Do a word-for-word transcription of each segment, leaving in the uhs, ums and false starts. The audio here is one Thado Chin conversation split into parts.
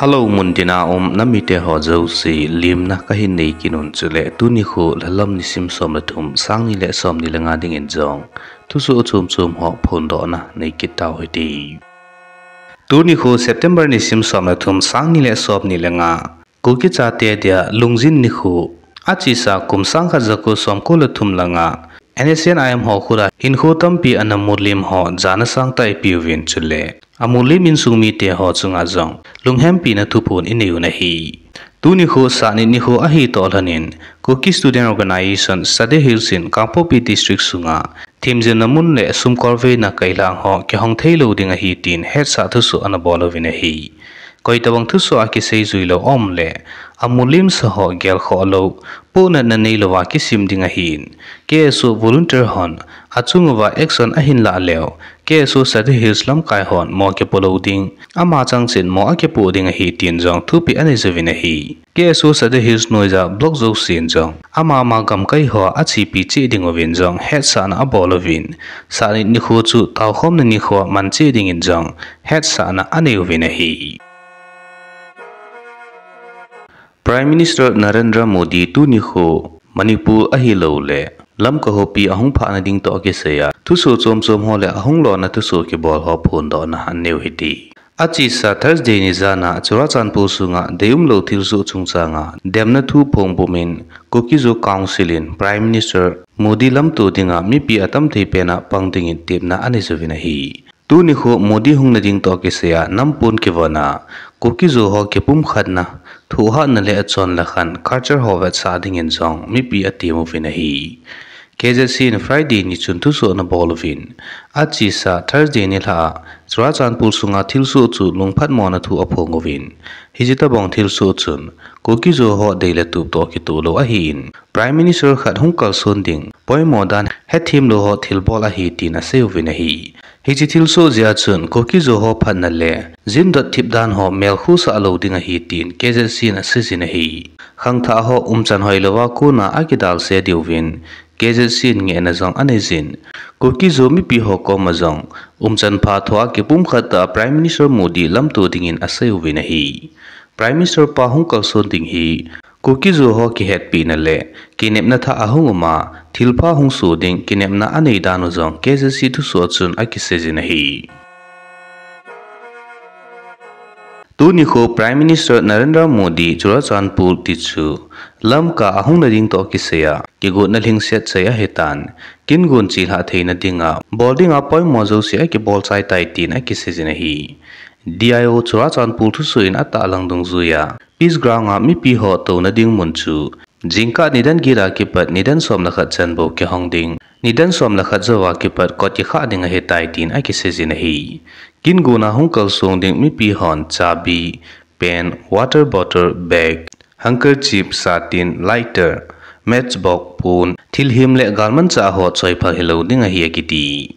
Hello, muntina um namite ho jouse, limna kahin nei kit un chule, tuni khu lhalam nisim som le thum, sang ni le som ni le nga dingin jong thusoh chom chom ho phondohna nei kit tau hite. Tuni khu September nisim som le thum, sang ni le som ni le nga, Kuki chate dia lungjin nikho, achesa kum sang khat jako som ko le thum langa, N S C N I M ho khuta hinkho tampi ana mulim ho jana sangtah eipeuvin chule, amulim insung mite ho chunga jong lunghempina thuphon inei un ahi. Tuni khu Sahnit nikho ahi toh lhonin, Kuki Student Organisation Sadar Hills in Kangpokpi District sunga themjilna mun le sumkolveina kailhang ho kihong theilou ding ahi tin hetsah thusoh ana bol uvin ahi. Koitabang thusoh a kisei juilou aum le, amulim sa ho gelkhoh lou, pohnatna neilou a kisim ding ahin, K S O volunteer hon achung uva action ahin lah leu, K S O Sadar Hills lamkai hon mo kipo lou ding, ama changchin mo akipo ding ahi tin jong thupeh anei jouvin ahi. K S O Sadar Hills noiya block jousen jong ama ma gamkai ho achepi cheh ding uvin jong hetsahna abol uvin, Sahnit nikho chu taokhomna nikho man cheh dingin jong hetsahna anei uvin ahi. Prime Minister Narendra Modi tuni khu Manipur ahilouleh Lamka khopi ahung phahna ding toh kisaiya thusoh chom chom ho le ahung lona thusoh kibol ho phondohna anei u hite. Achesa Thursday nijana Churachandpur sunga deium lou thilsoh chungchanga demna thu phongbumin Kuki-Zo Council in Prime Minister Modi lamto dinga mipi atam thei pena pang dingin tepna anei jouvin ahi. Tuni khu Modi hungna ding toh kisaiya nampon kivona, Kuki-Zo ho kipumkhatna, thohhatna le achon le khan culture ho vetsah dingin jong mipi atem uvin ahi. K Z C in Friday ni chun thusoh ana bol uvin, achesa Thursday nilhah a Churachandpur sunga thilsoh chu lungphatmona thu aphong uvin, hiche tobang thilsoh chun Kuki-Zo ho dei le tup toh kitoh lou ahin, Prime Minister khat hung kalson ding poimo dan hethem lou ho thilbol ahi tin asei uvin ahi. Hiche thilsoh jeh a chun Kuki-Zo ho phatna le jindot thip dan ho melkhuh sah lou ding ahi tin K Z C in aseijin ahi. Khangthah ho umchan hoilouva kona akidalse diuvin K Z C in ngehna jong aneijin, Kuki-Zo mipi ho koma jong umchan pha thoa kipumkhat tah a Prime Minister Modi lamto dingin asei uvin ahi. Prime Minister pa hung kalson ding hi Kuki-Zo ho kihetpina le kinepna thah ahung uma, thilpha hung soh ding kinepna anei dan u jong K Z C thusoh a chun akiseijin ahi. Tuni khu Prime Minister Narendra Modi Churachandpur tichu Lamka ahungna ding toh kisaiya kigotna lhingset chai ahitan, kin gon chelhah theina dinga bol dinga poimo jouse akibol chai tai tin akiseijin ahi. D I O Churachandpur thusoh in atahlang dungjuiya Peace Ground a mipi ho touna ding mun chu jingkah nidan get a kipat nidan som le khat chan bou kihong ding, nidan som le khat jouva kipat kot kikhah ding ahitai tin akiseijin ahi. Kin gona hung kalsong ding mipi hon chabi, pen, water bottle, bag, handkerchief, satin, lighter, matchbox, pon, thilhem le galmanchah ho choiphal hilou ding ahi akiti.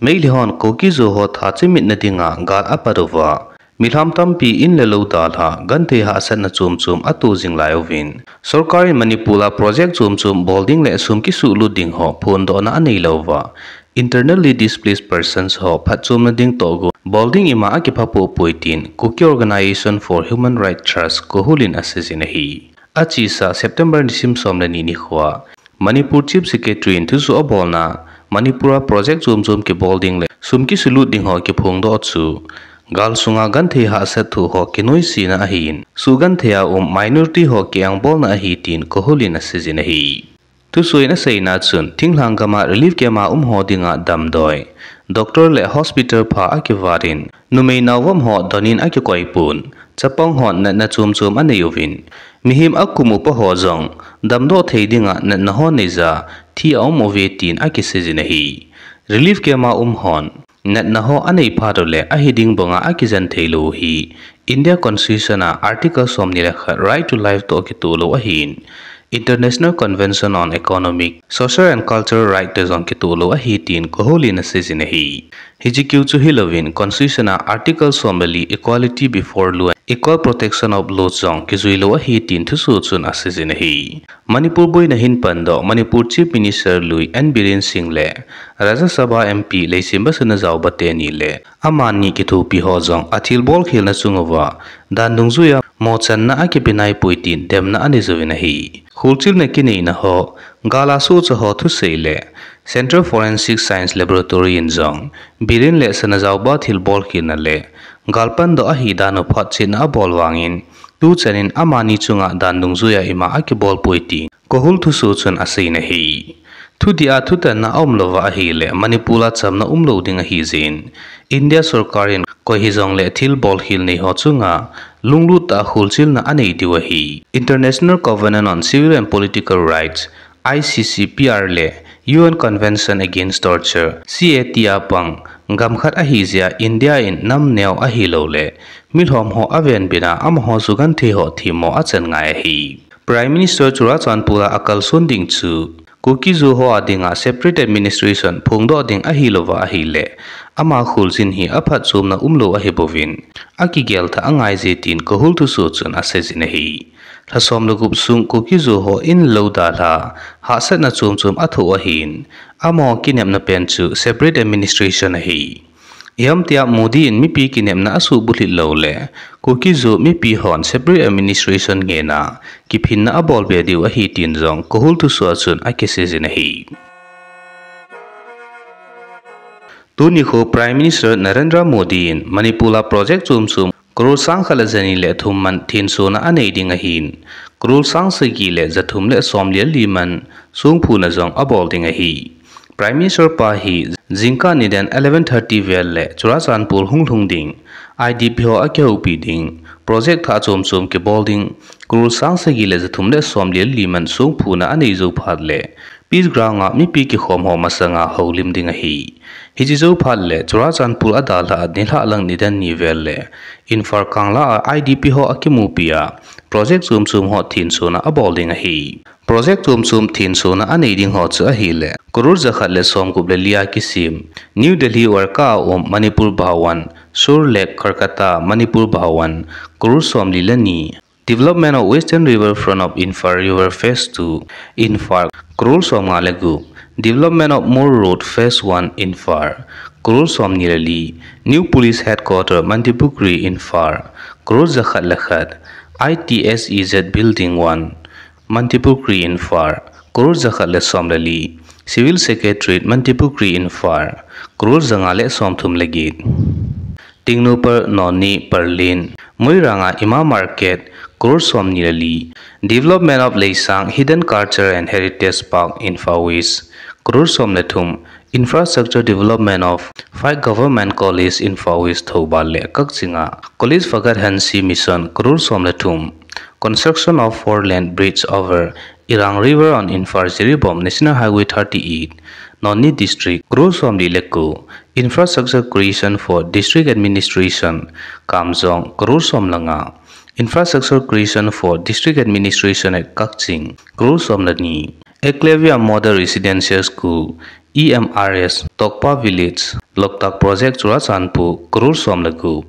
Meitei hon Kuki-Zo ho tha chemitna dinga gal apat uva, milham tampi in le lou dalha genthei hahsatna chom chom ato jing lai uvin, sorkar in Manipur a project chom chom bol ding le sum kisuhlut ding ho phondohna anei louva, internally displaced persons ho phatchomna ding toh gon bol ding ima akipha poupoi tin Kuki Organisation for Human Rights Trust, KOHUR in aseijin ahi. Achesa September nisim som le ni nikhoa Manipur Chief Secretary in thusoh abolna, Manipur a project chom chom kibol ding le sum kisuhlut ding ho kiphongdoh chu gal sunga genthei hahsat thoh ho kinoisena ahin, sugenthei a um minority ho kiangbolna ahi tin KOHUR in aseijin ahi. Thusoh in aseina chun, thinglhang gam a relief camp a um ho dinga damdoi, doctor le hospital pha akivat in, numei naovom ho don in akikoipon, chapang hon natna chom chom anei uvin, mihem akum upa ho jong damdoh thei dinga natna ho neija thi aum uve tin akiseijin ahi. Relief camp a um hon natna ho anei phat uleh ahi ding banga akijen theilou hi India Constitution a Article som ni le khat Right to Life toh kitoh lou ahin, International Convention on Economic, Social and Cultural Right toh jong kitoh lou ahi tin KOHUR in aseijin ahi. Hiche keu chu hilouvin Constitution a Article som le li equality before law, equal protection of law jong kijui lou ahi tin thusoh chun aseijin ahi. Manipur boina hin pandoh Manipur Chief Minister lui N Biren Singh le Rajya Sabha M P Leishemba Sanajaoba teni le amani kithopi ho jong athilbol khelna chunguva dan dungjuiya mochanna akipe naipoi tin demna anei jouvin ahi. Kholchilna kineina ho, gal a sohcha ho thusei le Central Forensic Science Laboratory in jong Biren le Sanajaoba thilbol khelna le gal pandoh ahi dan u photchetna abol vangin, tuchan in amani chunga dan dungjuiya ima akibol poi tin KOHUR thusoh chun aseiyin ahi. Thudih a thutanna aum louva ahile Manipur a chamna umlou ding ahi jeh in, India sorkar in koi hijongle thilbol khel nei ho chunga lunglut tah a kholchilna anei diu ahi. International Covenant on Civil and Political Rights, I C C P R le U N Convention Against Torture, C A T a pang gam khat ahi jeh a India in nam neo ahilouleh milhom ho avenbit a amaho sugenthei ho themmo achan ngai ahi. Prime Minister Churachandpur a akalson ding chu Kuki-Zo ho a dinga separate administration phongdoh ding ahilouva ahile, ama kholjin hi aphatchomna umlou ahibouvin, akigel thah angai je tin KOHUR thusoh chun aseijin ahi. Lha som le gup sung Kuki-Zo ho in le lou dalha, hahsatna chom chom athoh ahin, amaho kinepna pen chu separate administration ahi. Ihamtia Modi in mipi kinepna asuhbulhit lou le, Kuki-Zo mipi hon separate administration ngena kiphinna abol be diu ahi tin jong KOHUR thusoh a chun akiseijin ahi. Tuni kho Prime Minister Narendra Modi in Manipur a project chom chom crore sang khat le jani le thum man thensona anei ding ahin, crore sang sagi le jathum le somli le li man songphuna jong abol ding ahi. Prime Minister pa hi jingkah nidan eleven thirty vel le Churachandpur hung lhung ding I D P ho akihoupi ding, project thah chom chom kibol ding, crore sang sagi le jathum le somli le li man songphuna anei jou phat le, Peace Ground a mipi kikhom ho masanga houlim ding ahi. Hiche jou phat le Churachandpur a dalha a nilhah lang nidan ni vel le Imphal Kangla a I D P ho akimupi a project chom chom ho thensona abol ding ahi. Project chom chom thensona anei ding ho chu ahile, crore jakhat le somgup le li a kisem New Delhi Warka a um Manipur Bhawan, Sur Lake Kolkata Manipur Bhawan, crore somli le ni, Development of Western River Front of Imphal River Phase two, Imphal, crore somnga le gup, Development of Mor Road Phase one, Imphal, crore somni le li, New Police Headquarter Mantripukhri, Imphal, crore jakhat le khat, I T S E Z Building one, Mantripukhri, Imphal, crore jakhat le som le li, Civil Secretariat Mantripukhri, Imphal, crore janga le somthum le get. Tengnoupal, Noney, Pallel, Moirang a Ima Market, crore somni le li, Development of Leisang Hidden Culture and Heritage Park, Imphal West, crore som le thum, Infrastructure Development of five Government College, Imphal West, Thoubal le Kakching a College Fagad Hanse Mission, crore som le thum, Construction of four lane bridge over Irang River on Imphal Jiribam National Highway thirty-eight, Noney District, crore somli le ko, Infrastructure Creation for District Administration, Kamjong, crore som le nga, Infrastructure Creation for District Administration at Kakching, crore som le ni, Eklavya Model Residential School, E M R S, Tokpa Village, Loktak Project Churachandpur, crore som le gup,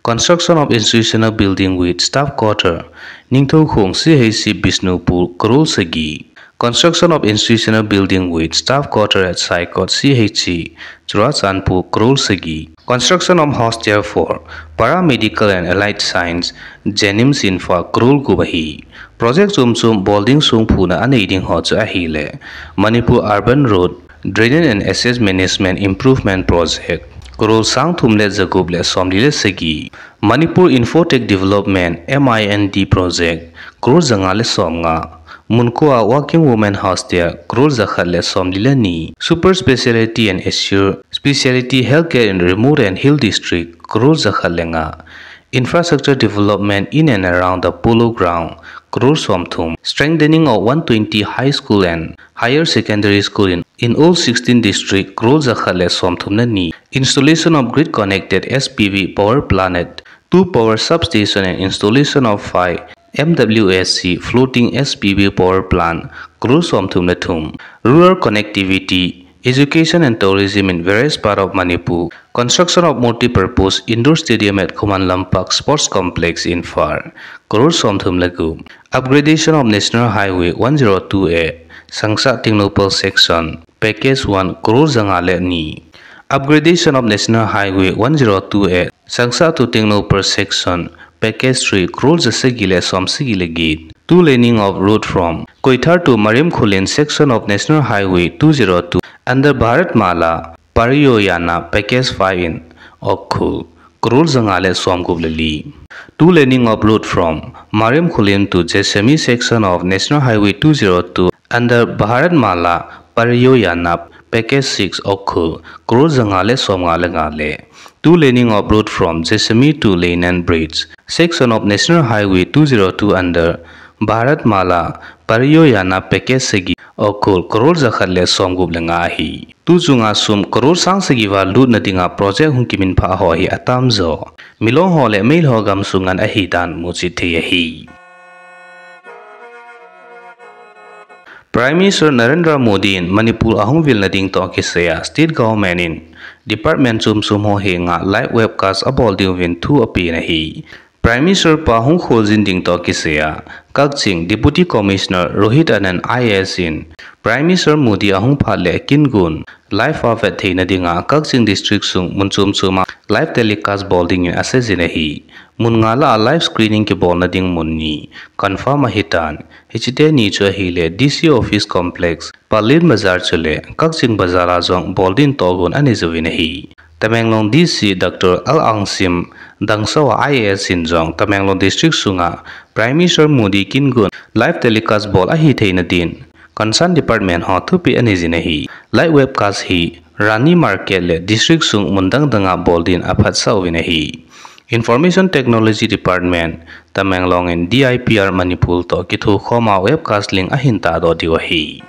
Construction of Institutional Building with Staff Quarter, Ningthoukhong C H C Bishnupur, crore sagi, Construction of Institutional Building with Staff Quarter at Saikot C H C, Churachandpur, crore sagi, Construction of Hostel for Paramedical and Allied Science, JNIMS, Imphal, crore gup ahi. Project chom chom bol ding songphuna anei ding ho chu ahile, Manipur Urban Road, Drainage and Access Management Improvement Project, crore sang thum le jagup le somli le sagi, Manipur Infotech Development, M I N D Project, crore janga le somnga, Munko a Working Women Hostel, crore jakhat le somli le ni, Super Speciality and Assure Speciality Healthcare in Remote and Hill District, crore jakhat le nga, Infrastructure Development in and around the Polo Ground, crore somthum, Strengthening of one twenty High School and Higher Secondary School in, in all sixteen district, crore jakhat le somthum le ni, Installation of Grid Connected S P V Power Plant at two Power Substation and Installation of five M W S C floating S P V power plant, crore somthum le thum. Rural connectivity, education and tourism in various part of Manipur. Construction of multi-purpose indoor stadium at Khuman Lampak Sports Complex, Imphal, crore somthum le gup. Upgradation of National Highway one zero two A, Sangsa Tengnoupal section, package one, crore janga le ni. Upgradation of National Highway one zero two A, Sangsa to Tengnoupal section, package three, crore jasagi le somsagi le get. Two laning of road from Koithar to Mariam Khullen section of National Highway two zero two under Bharat Mala Pariyojana package five in Ukhrul, crore janga le somgup le li. Two laning of road from Mariam Khullen to Jessami section of National Highway two zero two under Bharat Mala Pariyojana package six Ukhrul, crore janga le somnga le nga le. Two laning of road from Jessami to Leyland Bridge section of National Highway two zero two under Bharat Mala Pariyojana package sagi Ukhrul, crore jakhat le somgup le nga ahi. Tu chunga sum crore sang sagi val lutna dinga project hung kiminphah ho hi atamjo Milong ho le Meitei ho gamsunga ahidan muchithei ahi. Prime Minister Narendra Modi in Manipur ahung vilna ding toh kisaiya state government in department chom chom ho henga live webcast abol diuvin thu apen ahi. Prime Minister pa hung kholjin ding toh kisaiya Kakching Deputy Commissioner Rohit Anand I A S in Prime Minister Modi ahung phat le kingun live a vet theina dinga Kakching District sung mun chom choma live telecast bol dingin aseijin ahi. Mun nga lah a live screening kibolna ding mun ni confirm ahitan. Hiche teni chu ahile D C Office Complex, Pallel Bazar chule Kakching Bazar a jong bol din tohgon anei jouvin ahi. Tamenglong D C Doctor L Angsim Dangso a I A S in jong Tamenglong District sunga Prime Minister Modi kingun live telecast bol ahi theina din concern department ho thupeh aneijin ahi. Live webcast hi Rani Market le district sung mun dang danga bol din aphatsah uvin ahi. Information Technology Department, Tamenglong in D I P R Manipur toh kithokhoma webcast link ahin tahdoh diu ahi.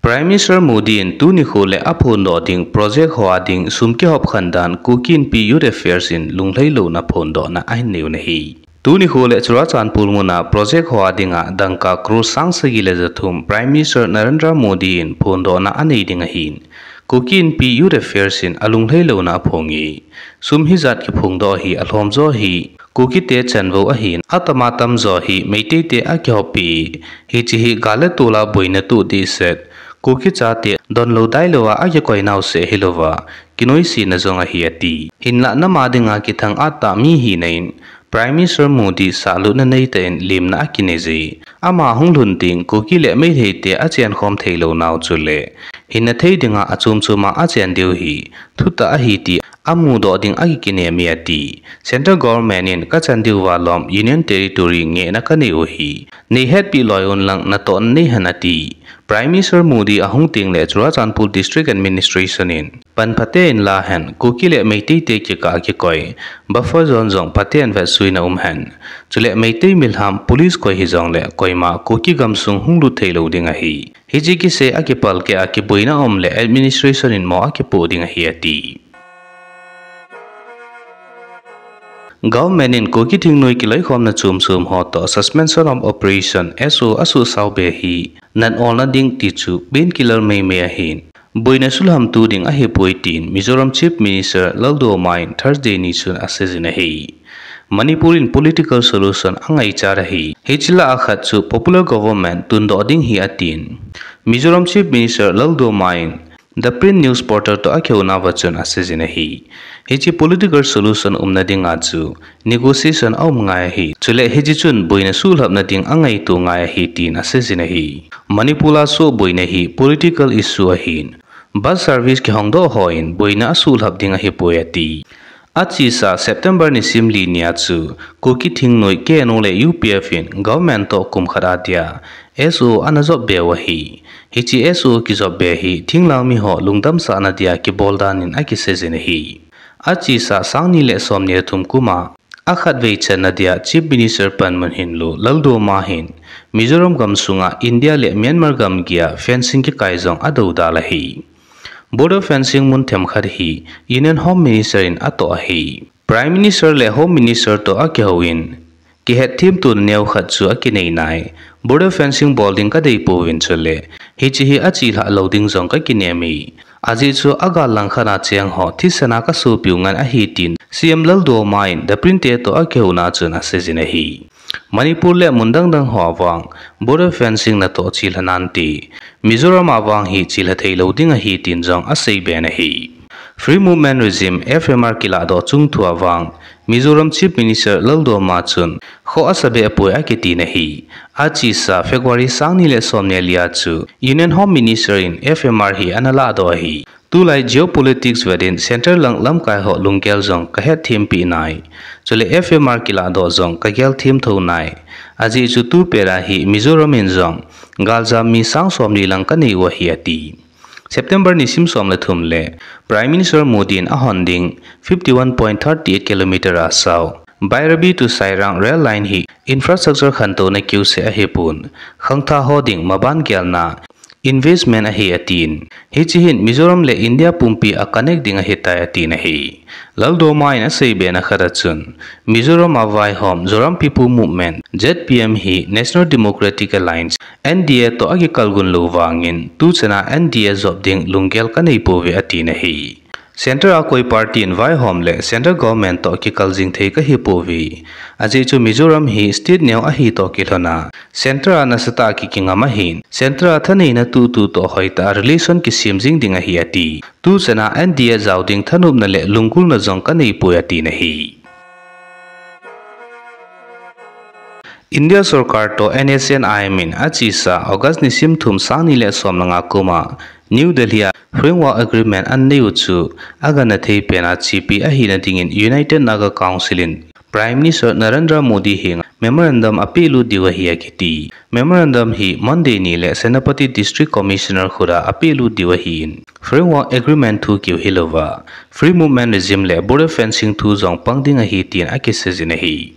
Prime Minister Modi in tuni kho le aphondoh ding project ho a ding sum kihop khan dan Kuki Inpi Youth Affairs in lunglhailouna phondohna ahin neiu ahi. Tuni kho le Churachandpur muna project ho a dinga dangka crore sang sagi le jathum Prime Minister Narendra Modi in phondohna anei ding ahin, Kuki Inpi Youth Affairs in alunglhailouna aphonge. Sum hijat kiphongdoh hi alhomjo hi Kukite chanvou ahin, atama tamjo hi Meitei te akihoupi. Hiche hi gal le tol a boina toh dehset, Kuki chate donlou dailouva akikoi nau seh hilouva, kinoisena jong ahi ati. Hinlah nam a dinga kithang-at tah mi hina in, Prime Minister Modi sahlutna neitah in lemna akineije. Ama hung lhun ding Kuki le Meitei te achenkhom theilou nau chule hinna thei dinga achom choma achen diu hi thutah ahi ti amudoh ding akikinem e ati. Central Government in kachan diuva lom Union Territory ngehna kaneiu hi neihetpi loi unlang natohna neihen ati. Prime Minister Modi ahung tengle Churachandpur District Administration in pan phaten lahen, Kuki le Meitei te kikah a kikoi buffer zone jong phaten vetsuina umhen. Chule Meitei milham police koi hijongle koima Kuki gamsung hung lut theilou ding ahi. Hiche kisei a kipalkeh a kiboina aum le administration in mo akipoh ding ahi ati. Government in Kuki thingnoi kiloikhomna chom chom ho toh Suspension of Operation, S O, asuhsao be hi nat olna ding tichu painkiller meimei ahin, boina sulhamtu ding ahipoi tin Mizoram Chief Minister Lalduhoma in Thursday ni chun aseijin ahi. Manipur in political solution angaichat ahi. Hiche lah a khat chu popular government tundoh ding hi atin, Mizoram Chief Minister Lalduhoma in The Print News Portal toh akihounaova chun aseijin ahi. Hiche political solution umna dinga chu negotiation aum ngai ahi. Chule hiche chun boina sulhapna ding angaito ngai ahi tin aseijin ahi. Manipur a soh boina hi political issue ahin, bus service kihongdoh hon boina asuhlhap ding ahipoi ati. Achesa September nisim li nia chu Kuki thingnoi K N O le U P F in government toh kum khat a dia S O ana jopbeu ahi. Hiche S O kijopbe hi thinglhang miho lungdamsahna dia kibol dan in akiseijin ahi. Achesa sangni le somni le thum kuma akhatvei channa dia Chief Minister panmun hinlou Lalduhoma hin Mizoram gamsunga India le Myanmar gamgi a fencing kikai jong adoudal ahi. Border fencing mun themkhat hi Union Home Minister in atoh ahi. Prime Minister le Home Minister toh akihouvin, kihetthem tona neokhat chu akinei nai. Border fencing bol ding kadei pouvin chule, hiche hi achelhah lou ding jong kakinem e. Ajeh chu agal langkhat a cheng ho thisana kasopiu ngen ahi tin C M Lalduhoma in The Print te toh akihouna chun aseijin ahi. Manipur le mun dang dang hoa vang border fencing natoh chelha nante, Mizoram a vang hi chelha theilou ding ahi tin jong aseiben ahi. Free Movement Regime, F M R, kilahdoh chungthua vang Mizoram Chief Minister Lalduhoma chun khoh asabeh poi akitin ahi. Achesa February sangni le somni le li a chu Union Home Minister in F M R hi analahdoh ahi. Tulai geopolitics vetin centre lang lamkai ho lunggel jong kahetthempeh nai. Chule F M R kilahdoh jong kagelthem thou nai. Ajeh chu tupet a hi Mizoram in jong galjam mi sang somli lang kanei u ahi ati. September nisim som le thum le Prime Minister Modi in ahon ding fifty one point thirty eight kilometer a sao Bairabi to Sairang rail line hi infrastructure khantouna keuseh ahipon, khangthah ho ding maban gelna investment ahi atin. Hiche hin Mizoram le India pumpi a connect ding ahitai atin ahi. Lalduhoma in aseibe na khat a chun, Mizoram a vaihom Zoram People Movement, Z P M, hi National Democratic Alliance, N D A, toh akikalgon lou vangin, tuchan a N D A jop ding lunggel kanei pouve atin ahi. Centre a koi party in vaihom le centre government toh kikal jing thei kahi pouve. Ajeh chu Mizoram hi state neo ahi toh kilhon a, centre a nasatah a kikingam ahin, centre a thaneina tutu toh hoitah a relation kisem jing ding ahi ati. Tuchan a N D A jao ding thanopna le lunggulna jong kanei poi atin ahi. India sorkar toh N S C N I M in achesa August nisim thum sangni le som le nga kum a New Delhi a Framework Agreement anei u chu agangthei pen a chepi ahina dingin United Naga Council in Prime Minister Narendra Modi henga memorandum apehlut diu ahi akiti. Memorandum hi Monday ni le Senapati District Commissioner khut a apehlut diu ahin, Framework Agreement thu keu hilouva, Free Movement Regime le Border Fencing thu jong pang ding ahi tin akiseijin ahi.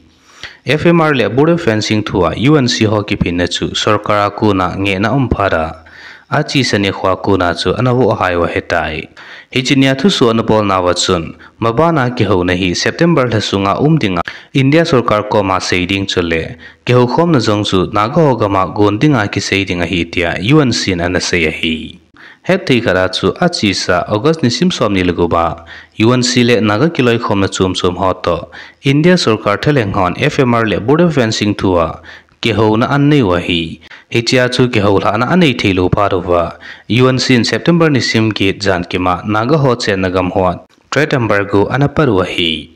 F M R le Border Fencing thu a U N C ho kiphinna chu sorkar a kona ngehna um phat a, achesa nikho a kona chu ana vohhai u ahitai. Hiche nia thusoh ana bolnauva chun, maban a kihouna hi September lha sunga um dinga India sorkar koma sei ding chule, kihoukhomna jong chu Naga ho gam a gon dinga kisei ding ahi tia U N C in ana sei ahi. Hetthei khat a chu achesa August nisim somni le gup a U N C le Naga kiloikhomna chomchom ho toh India sorkar thalheng hon F M R le Border Fencing thu a kihouna anei u ahi. Hichea chu kihoulhahna anei theilou phat uva, U N C in September nisim get jan kim a Naga ho chenna gam hoa trade embargo ana pat u ahi.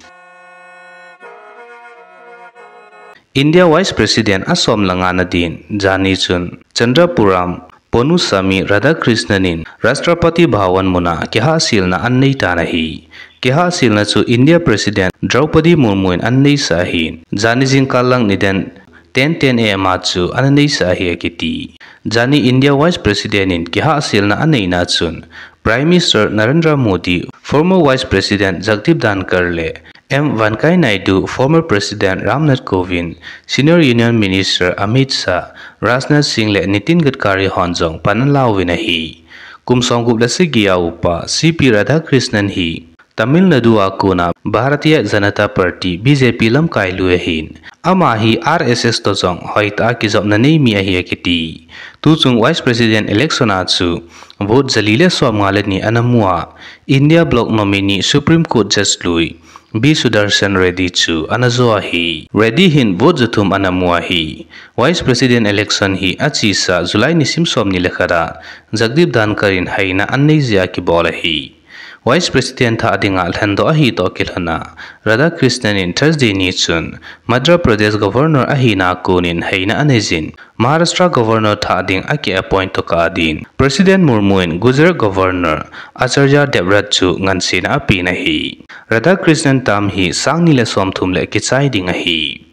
India Vice President asom le nga na din, jani chun Chandrapur a Ponnusami Radhakrishnan in Rashtrapati Bhavan mun a kihahselna anei tan ahi. Kihahselna chu India President Draupadi Murmu in aneisah ahin, jani jingkah lang nidan ten ten A M a chu ana neisah ahi akiti. Jani India Vice President in kihahselna aneina chun, Prime Minister Narendra Modi, former Vice President Jagdeep Dhankhar le M Venkaiah Naidu, former President Ram Nath Kovind, Central Union Minister Amit Shah, Rajnath Singh le Nitin Gadkari hon jong pan ana lauvin ahi. Kum somgup le sagi a upa C P Radhakrishnan hi Tamil Nadu a kona Bharatiya Janata Party, B J P, lamkai lui ahin, ama hi R S S toh jong hoitah a kijopna nei mi ahi akiti. Tuchung Vice President election a chu vote jali le somnga le ni ana mu a, India bloc nominee Supreme Court Judge lui B Sudarshan Reddy chu ana jo ahi. Reddy hin vote jathum ana mu ahi. Vice President election hi achesa July nisim somni le khat a Jagdeep Dhankhar in haina anei jeh a kibol ahi. Vice President thah dinga lhendoh ahi toh kilhon a, Radhakrishnan in Thursday ni chun Madhya Pradesh Governor ahina konin haina aneijin, Maharashtra Governor thah ding akiappoint tokah din President Murmu in Gujarat Governor Acharya Devvrat chu ngansena apen ahi. Radhakrishnan term hi sangni le somthum le kichai ding ahi.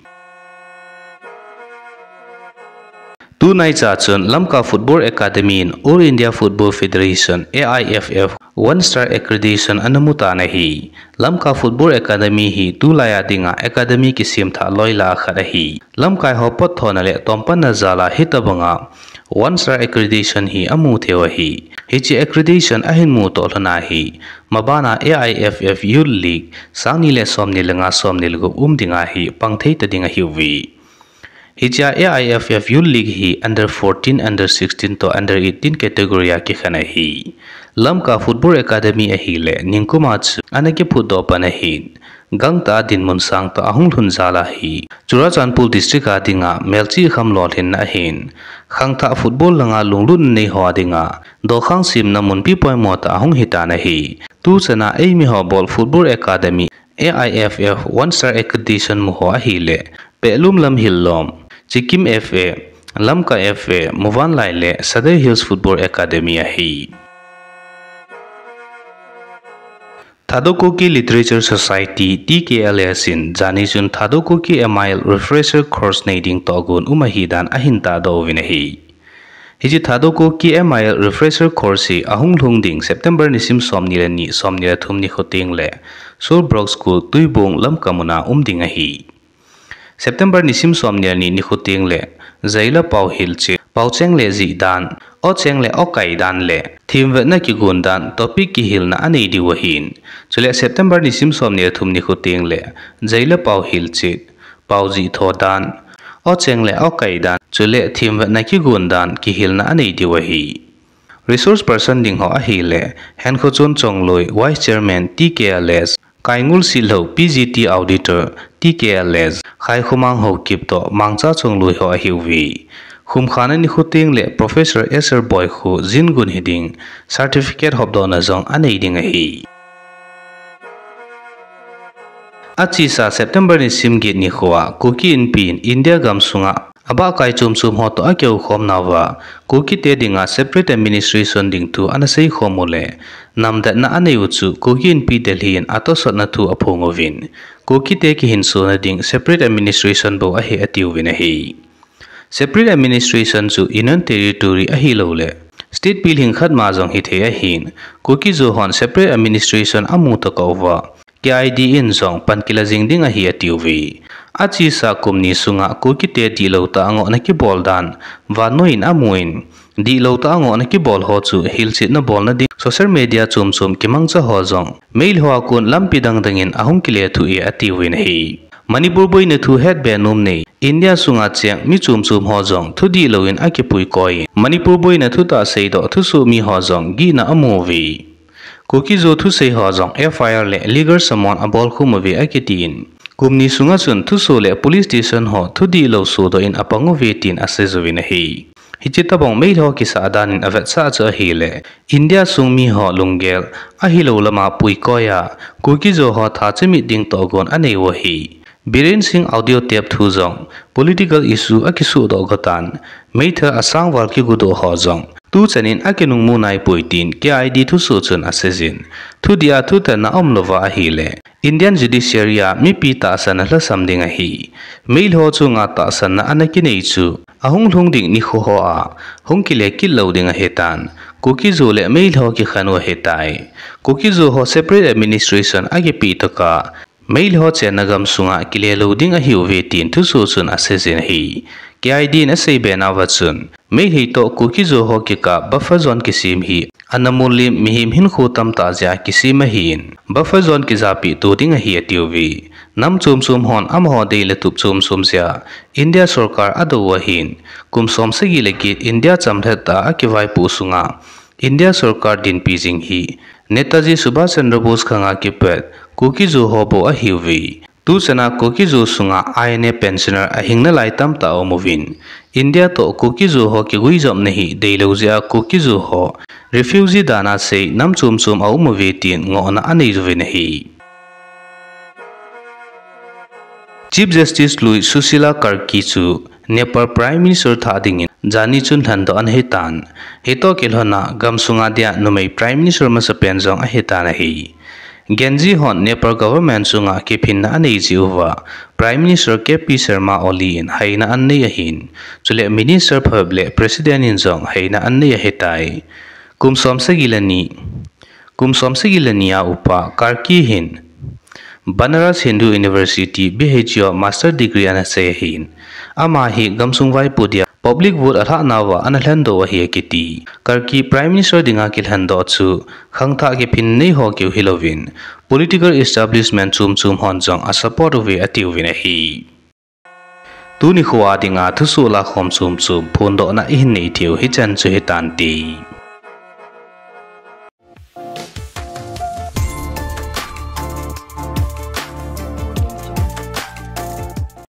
Tunaicha chun Lamka Football Academy in All India Football Federation, A I F F, One Star Accreditation ana mutan ahi. Lamka Football Academy hi tulai a dinga academy kisemthah loi lah a khat ahi. Lamkai ho potthona le tompanna jal a hitobanga One Star Accreditation hi amu theiu ahi. Hiche accreditation ahin mu toh lhon a hi, mabana A I F F Youth League, sang ni le som ni le nga som ni le gup um dinga hi, pang thei ta ding ahiuve. Hichea A I F F Youth League hi under fourteen, under sixteen toh under eighteen category a kikhen ahi. Lamka Football Academy ahile, ningkum a chu ana kiphut doh pan ahin. Gangtah a dinmun sangtah ahung lhun jal ahi. Churachandpur District a dinga melchih kham lolhinna ahin. Khangthah football langa lunglutna nei ho a dinga dokhang semna munpi poimo tah ahung hitan ahi. Tuchan a eimi ho bol Football Academy A I F F One Star Accreditation mu ho ahile, Pehlum Lamhil Lom, Chikim F A, Lamka F A, Muvanlai le Sadar Hills Football Academy ahi. Thadou Kuki Literature Society, T K L S in, jani chun Thadou Kuki M I L Refresher Course nei ding tohgon um ahi dan ahin tahdoh uvin ahi. Hiche Thadou Kuki M I L Refresher Course hi ahung lhung ding September nisim som ni le ni, som ni le thum nikho teng le Soul Brook School, Tuibong, Lamka mun a um ding ahi. September nisim som ni le ni nikho teng le, Jaila Pao Hilchet, Pao Cheng le Jih dan, O Cheng le O Kai dan le, Themvetna Kigon dan, topic kihilna anei diu ahin. Chule September nisim som ni le thum nikho teng le, Jaila Pao Hilchet, Pao Jih Tho dan, O Cheng le O Kai dan, chule Themvetna Kigon dan, kihilna anei diu ahi. Resource person ding ho ahile, Henkhochon Chongloi, Vice Chairman, T K L S, Kaingul Sitlhou, P G T Auditor, T K L S, Khaikhomang Haokip toh Mangcha Chongloi ho ahiuve. Khumkhana nikho teng le Professor S R Boikho jingun hiding, certificate hopdohna jong anei ding ahi. Achesa September nisim get nikho a, Kuki Inpi in India gamsunga abahkai chomchom ho toh akihoukhom nauva, Kukite dinga separate administration ding thu ana seikhom u le, namdetna anei u chu Kuki Inpi Delhi in atosotna thu aphong uvin, Kukite kihinsona ding separate administration bou ahi atiuvin ahi. Separate administration chu Union Territory ahilou le, state pilhing khat ma jong hithei ahin, Kuki-Zo hon separate administration amu tokah uva, K I D in jong pan kila jing ding ahi atiuve. Achesa kum ni sunga Kukite dihlou tah a ngohna kibol dan, vannoi in amun, dihlou tah a ngohna kibol ho chu hilchetna bolna ding social media chomchom kimangcha ho jong, Meitei ho a kon lampi dangdang in ahung kilethuh e atiuvin ahi. Manipur boina thu hetbe nom nei, India sunga cheng mi chomchom ho jong thudih louvin akipuikoi in, Manipur boina thutah seidoh thusoh mi ho jong gihna amu uve. Kuki-Zo thusei ho jong F I R le legal summon abolkhum uve akitin, kum ni sunga chun thusoh le police station ho thudih lou sodoh in apang uve tin asei uvin ahi. Hiche tobang Meitei ho kisah dan in avetsah chu ahile, India sung mi ho lunggel ahilou lama puikoi a, Kuki-Zo ho tha chemit ding tohgon anei u ahi. Biren Singh audio tape thu jong political issue akisuhdoh gotan, meithal asangval kigudoh ho jong tuchan in akinungmu naipoi tin K I D thusoh chun aseijin, thudih a thutanna aumlouva ahile, Indian Judiciary a mipi tahsanna lhasam ding ahi. Meitei ho chunga tahsanna ana kinei chu ahung lhung ding nikho ho a hung kile kit lou ding ahitan, Kuki-Zo le Meitei ho kikhen u ahitai. Kuki-Zo ho separate administration akipeh tokah, Meitei ho chenna gamsunga kile lou ding ahiuve tin thusoh chun aseijin ahi. K I D in aseibe nauva chun, Meitei toh Kuki-Zo ho kikah buffer zone kisem hi ana mulim mihem hinkho tamtah jeh a kisem ahin, buffer zone kijapeh to ding ahi atiuve. Nam chomchom hon amaho dei le tup chomchom jeh a India sorkar adou u ahin, kum som sagi le get India chamlhat tah a akivaipoh sunga India sorkar dinpi jing hi Netaji Subhash Chandra Bose khanga kipat Kuki-Zo ho bou ahiuve. Tuchan a Kuki-Zo sunga I N A pensioner ahing nalai tamtah aum uvin, India toh Kuki-Zo ho kiguijopna hi deilou jeh a Kuki-Zo ho refugee dan a sei nam chomchom aum uve tin ngohna anei uvin ahi. Chief Justice lui Sushila Karki chu Nepal Prime Minister thah dingin jani chun lhendoh ana hitan. Hitoh kilhon a gamsunga dia numei Prime Minister masapen jong ahitan ahi. Gen Z hon Nepal government chunga kiphinna anei jeh uva Prime Minister K P Sharma Oli in haina anei ahin, chule Minister phapha le President in jong haina anei ahitai. Kum som sagi le ni, kum som sagi le ni a upa Karki hin Banaras Hindu University, B H U a Master Degree ana sei ahin, ama hi gamsung vaipo dia Public vote alhah nauva ana lhendoh u ahi akiti. Karki Prime Minister dinga kilhendoh chu khangthah kiphin nei ho keu hilouvin, political establishment chom chom hon jong asupport uve atiuvin ahi. Tuni khoa dinga thusoh lakhom chom chom phondohna ihin nei theiu hichan chu hitante.